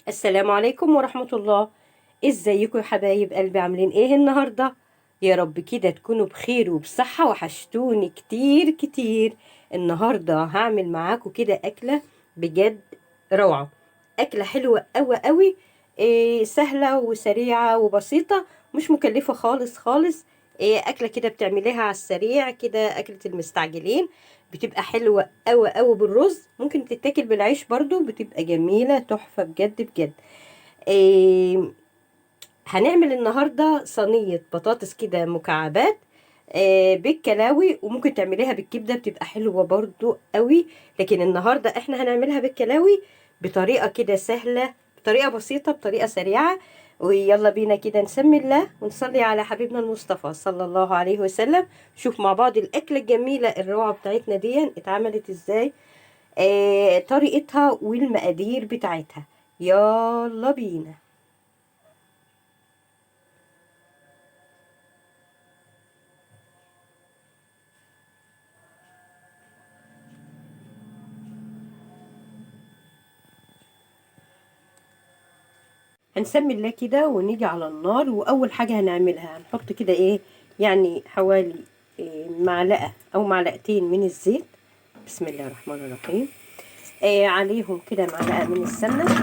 السلام عليكم ورحمة الله. ازيكم يا حبايب قلبي؟ عاملين ايه النهاردة؟ يا رب كده تكونوا بخير وبصحة. وحشتوني كتير كتير. النهاردة هعمل معاكم كده أكلة بجد روعة، أكلة حلوة قوي قوي، إيه سهلة وسريعة وبسيطة، مش مكلفة خالص خالص. إيه أكلة كده بتعمليها على السريع كده، أكلة المستعجلين، بتبقى حلوة قوي قوي بالرز، ممكن تتاكل بالعيش برضو، بتبقى جميلة تحفة بجد بجد. إيه هنعمل النهاردة صينية بطاطس كده مكعبات، إيه بالكلاوي، وممكن تعمليها بالكبدة بتبقى حلوة برضو قوي، لكن النهاردة احنا هنعملها بالكلاوي بطريقة كده سهلة، بطريقة بسيطة، بطريقة سريعة. ويلا بينا كده نسمي الله ونصلي على حبيبنا المصطفى صلى الله عليه وسلم. شوف مع بعض الأكلة الجميلة الروعة بتاعتنا دي اتعملت ازاي، طريقتها والمقادير بتاعتها. يلا بينا. هنسمي الله كده ونيجي على النار، واول حاجة هنعملها هنحط كده ايه يعني حوالي إيه معلقه او معلقتين من الزيت. بسم الله الرحمن الرحيم. إيه عليهم كده معلقه من السمنة،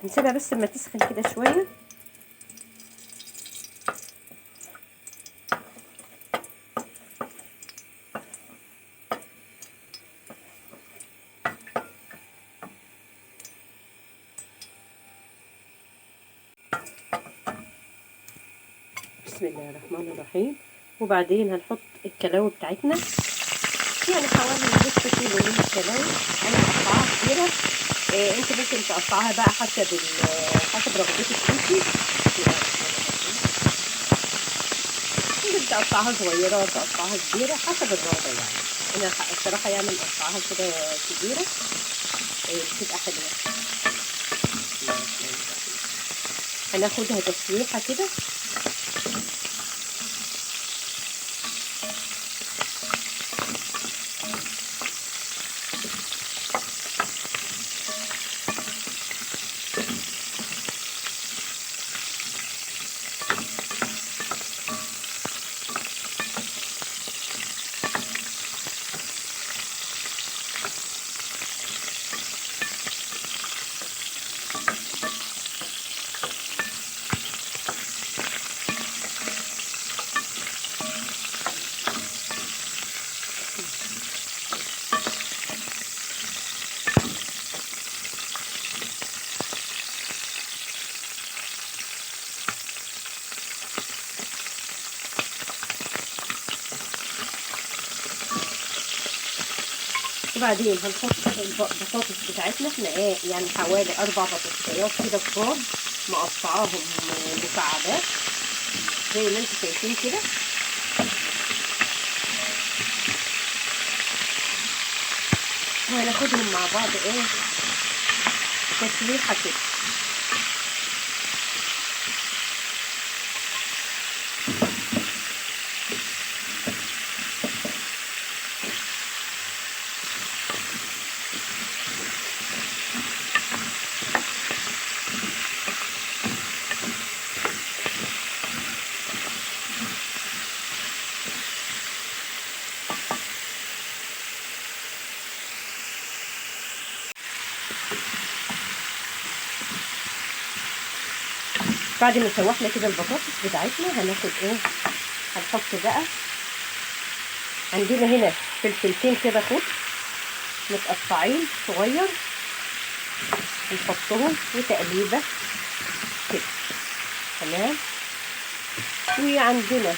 هنسيبها بس اما تسخن كده شوية. بسم الله الرحمن الرحيم. وبعدين هنحط الكلاوي بتاعتنا، يعني حوالي نص كيلو من الكلاوي. انا مقطعاها كبيرة، إيه انت ممكن تقطعها بقى حسب حسب رغبتك انت. ممكن تقطعها صغيرة تقطعها كبيرة حسب الرغبة، يعني انا الصراحة يعني مقطعاها كده كبيرة، إيه بتبقى حلوة. هناخدها تشويحه كده. وبعدين هنحط البطاطس بتاعتنا، احنا ايه يعني حوالي 4 بطاطسيات كده كبار مقطعاهم مكعبات زي ما انتم شايفين كده. وهناخدهم مع بعض ايه تشويحه كده. بعد ما شوحنا كده البطاطس بتاعتنا هناخد ايه، هنحط بقى عندنا هنا فلفلتين كده خضر متقطعين صغير، نحطهم وتقليبه كده تمام. وعندنا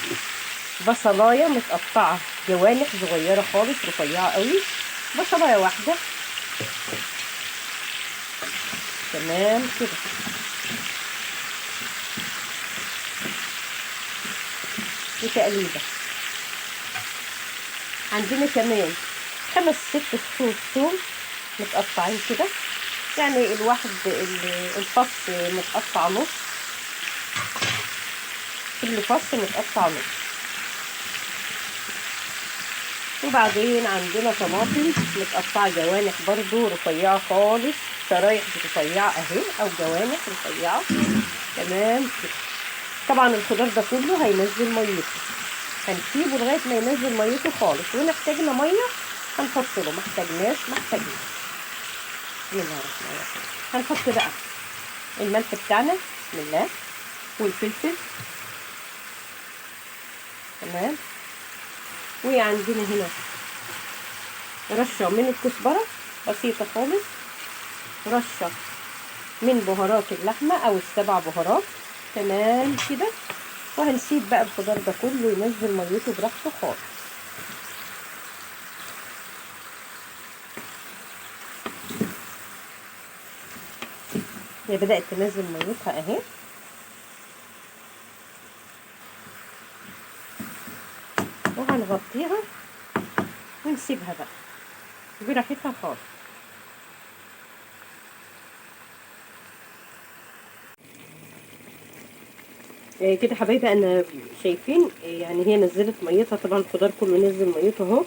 بصلايه متقطعه جوانح صغيرة خالص رفيعة قوي، بصلايه واحدة تمام كده. وتقليبه. عندنا كمان 5 6 فصوص ثوم متقطعين كده، يعني الواحد الفص متقطع نص، كل فص متقطع نص. وبعدين عندنا طماطم متقطعه جوانح برضو رفيعة خالص شرايح رفيعة اهي او جوانح رفيعة. تمام كده. طبعا الخضار ده كله هينزل ميته، هنسيبه لغاية ما ينزل ميته خالص، وان احتاجنا مية هنحط له، ما احتاجناش ما احتاجناش. بسم الله الرحمن الرحيم. هنحط بقى الملح بتاعنا، بسم الله، والفلفل. تمام. وعندنا هنا رشه من الكزبره بسيطة خالص، رشه من بهارات اللحمة او السبع بهارات. تمام كده. وهنسيب بقى الخضار ده كله ينزل ميته براحته خالص. هي بدأت تنزل ميتها اهي. وهنغطيها ونسيبها بقى براحتها خالص. كده حبايبي انا شايفين يعني هي نزلت ميتها، طبعا الخضار كله نزل ميته اهو.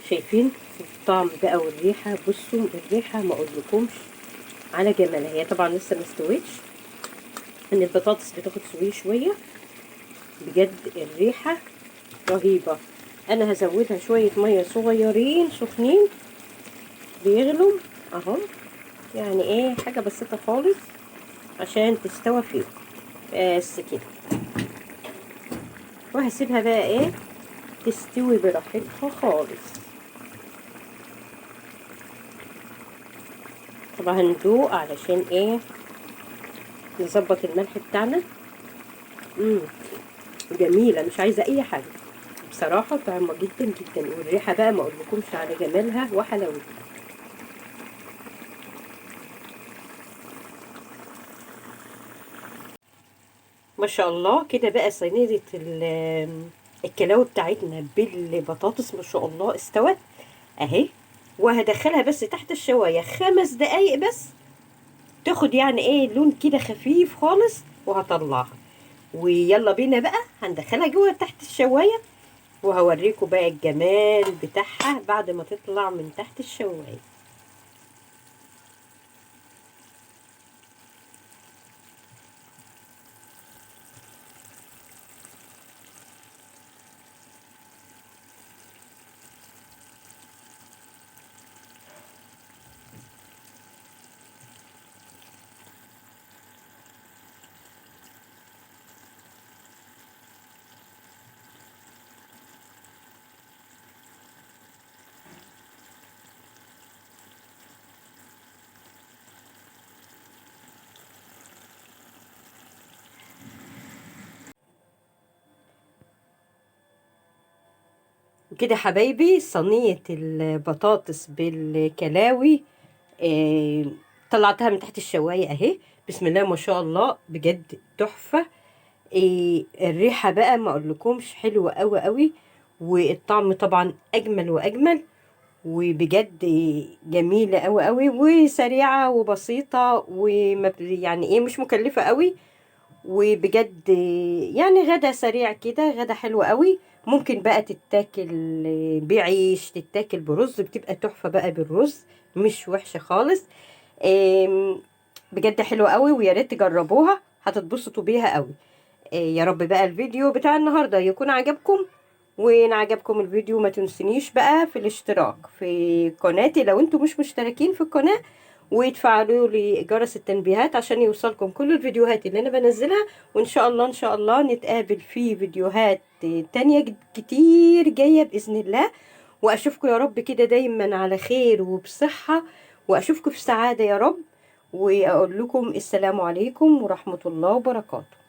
شايفين الطعم بقى والريحه؟ بصوا الريحة ما اقولكمش على جمالها. هي طبعا لسه ما استوتش، ان البطاطس بتاخد سويه شوية. بجد الريحة رهيبة. انا هزودها شوية مية صغيرين سخنين بيغلوا اهو، يعني ايه حاجة بسيطة خالص عشان تستوى فيه بس كده. وهسيبها بقى ايه تستوي براحتها خالص. طبعا هندوق علشان ايه نظبط الملح بتاعنا. جميلة، مش عايزه اي حاجة بصراحة، طعمه جدا جدا، والريحه بقى ما اقولكمش على جمالها وحلاوتها. ما شاء الله كده بقى صينية الكلاوي بتاعتنا بالبطاطس ما شاء الله استوت اهي. وهدخلها بس تحت الشوايه 5 دقايق بس، تاخد يعني ايه لون كده خفيف خالص، وهطلعها. ويلا بينا بقى هندخلها جوه تحت الشوايه، وهوريكم بقى الجمال بتاعها بعد ما تطلع من تحت الشوايه. وكده حبايبي صينية البطاطس بالكلاوي طلعتها من تحت الشواية اهي. بسم الله ما شاء الله، بجد تحفة. الريحة بقى ما اقولكمش حلوة قوي قوي، والطعم طبعا اجمل واجمل، وبجد جميلة قوي قوي، وسريعة وبسيطة، وما يعني ايه مش مكلفة قوي، وبجد يعني غدا سريع كده، غدا حلو قوي. ممكن بقى تتاكل بعيش، تتاكل برز، بتبقى تحفة بقى بالرز، مش وحشة خالص. بجد حلوة قوي، ويا ريت تجربوها، هتتبسطوا بيها قوي. يا رب بقى الفيديو بتاع النهارده يكون عجبكم، وإن عجبكم الفيديو ما تنسونيش بقى في الاشتراك في قناتي لو انتم مش مشتركين في القناة، وتفعلوا لي جرس التنبيهات عشان يوصلكم كل الفيديوهات اللي انا بنزلها. وان شاء الله ان شاء الله نتقابل في فيديوهات تانية كتير جاية بإذن الله، واشوفكم يا رب كده دايما على خير وبصحة، واشوفكم في سعادة يا رب، واقول لكم السلام عليكم ورحمة الله وبركاته.